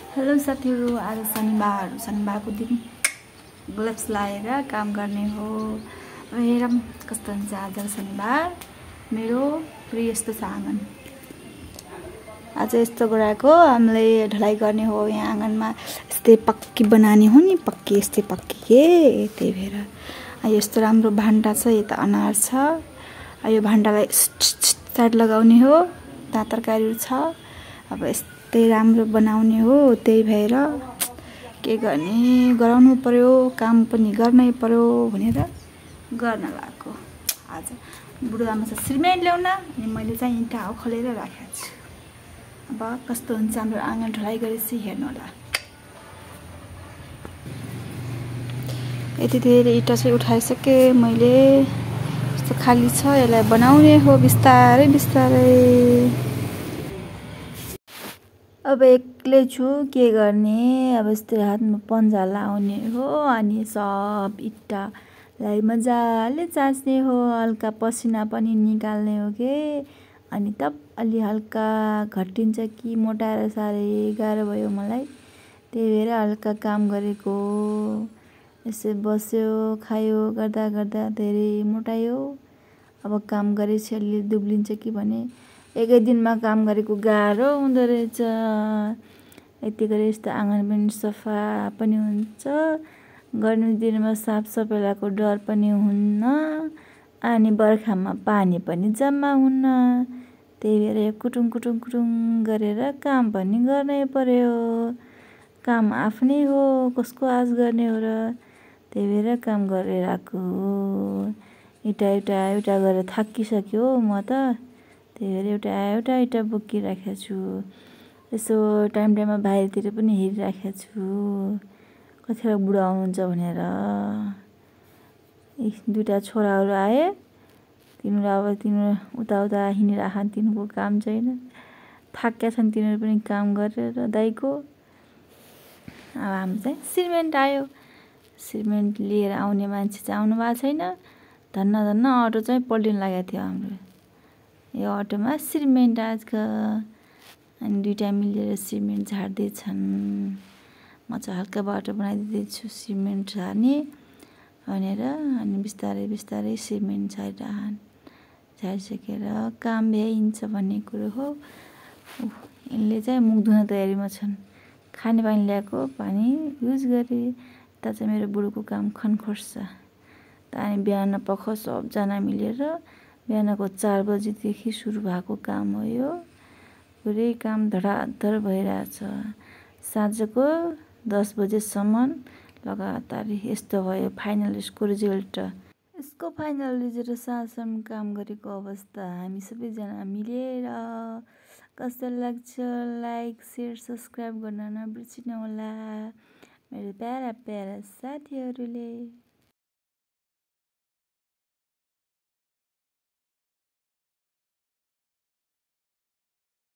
Hello साथीहरु, आज शनिबारको दिन ग्लोभ्स लगाएर काम गर्ने हो। हेरौँ कस्तो हुन्छ आज शनिबार। मेरो पुरै यस्तो छ आँगन। आज यस्तो गराएको हामीले ढलाई गर्ने हो यहाँ आँगनमा। यस्तै पक्की बनाउने हो नि, पक्की यस्तै पक्की के त्यही भएर यस्तो राम्रो भान्डा छ। यता अनार छ। यो भान्डालाई साइड लगाउने हो। त्यहाँ तरकारीहरु छ। अब यस्तै राम्रो बनाउने हो। त्यही भएर के गर्ने, गराउनु पर्यो, काम पनि गर्नै पर्यो भनेर गर्न लागेको। आज बुढोआमा चाहिँ सिमेन्ट ल्याउन अनि मैले चाहिँ इँटा उखलेर राखेको छु। अब कस्तो हुन्छ हाम्रो आँगन ढलाई गरेपछि हेर्नु होला। यति धेरै इँटा चाहिँ उठाइसके मैले। यस्तो खाली छ, यसलाई बनाउने हो बिस्तारै बिस्तारै। अब एक्लै छु के गर्ने। अब यस्तै हातमा पन्जा लाउने हो अनि सब इँटालाई मजाले चाच्ने हो। हल्का पसिना पनि निकाल्ने हो के। अनि तब अलि हल्का घटिन्छ कि मोटाएर साह्रै गाह्रो भयो मलाई। त्यही भएर हल्का काम गरेको। यसो बस्यो खायो गर्दा गर्दा धेरै मोटायो। अब काम गरेपछि अलि दुब्लिन्छ कि भने एकै दिनमा काम गरेको गाह्रो हुँदो रहेछ। यति गरे यस्तो आँगन पनि सफा पनि हुन्छ। गर्मी दिनमा साफ सफाइको डर पनि हुन्न। अनि बर्खामा पानी पनि जम्मा हुन्न। त्यही भएर कुटुङ कुटुङ कुटुङ गरेर काम पनि गर्नै पर्यो। काम आफ्नै हो, कसको आश गर्ने हो र। त्यही भएर काम गरेर आएको। एउटा गरेर थाकिसक्यो म त। त्यही भएर एउटा इँटा बोकिराखेको छु। यसो टाइममा बाहिरतिर पनि हेरिराखेको छु कतिखेर बुढो आउनुहुन्छ भनेर। दुईटा छोराहरू आए। तिनीहरू उता हिँडिराखन्, तिनीहरूको काम छैन। थाकेका छन् तिनीहरू पनि काम गरेर दाइको। अब हामी चाहिँ सिमेन्ट आयो। सिमेन्ट लिएर आउने मान्छे चाहिँ आउनु भएको छैन। धन्न अटो चाहिँ पल्टिन लागेको थियो हाम्रो। यो अटोमा सिमेन्ट आजको अनि दुईटा मिलेर सिमेन्ट झार्दैछन्। म चाहिँ हल्का बाटो बनाइदिँदैछु सिमेन्ट झार्ने भनेर। अनि बिस्तारै बिस्तारै सिमेन्ट झारिसकेर काम भ्याइन्छ भन्ने कुरो हो। यिनले चाहिँ मुख धुन तयारीमा छन्। खाने पानी ल्याएको पानी युज गरे। यता चाहिँ मेरो बुढोको काम खनखोर्छ। अनि बिहान पख सबजना मिलेर बिहानको 4 बजीदेखि सुरु भएको काम हो यो। पुरै काम धडाधड भइरहेछ। साँझको 10 बजेसम्म लगातार यस्तो भयो फाइनल यसको रिजल्ट। यसको फाइनल रिजल्ट साँझसम्म काम गरेको अवस्था हामी सबैजना मिलेर। कस्तो लाग्छ लाइक शेयर सब्सक्राइब गर्न नबिर्सिनु होला मेरो प्यारा प्यारा साथीहरूले।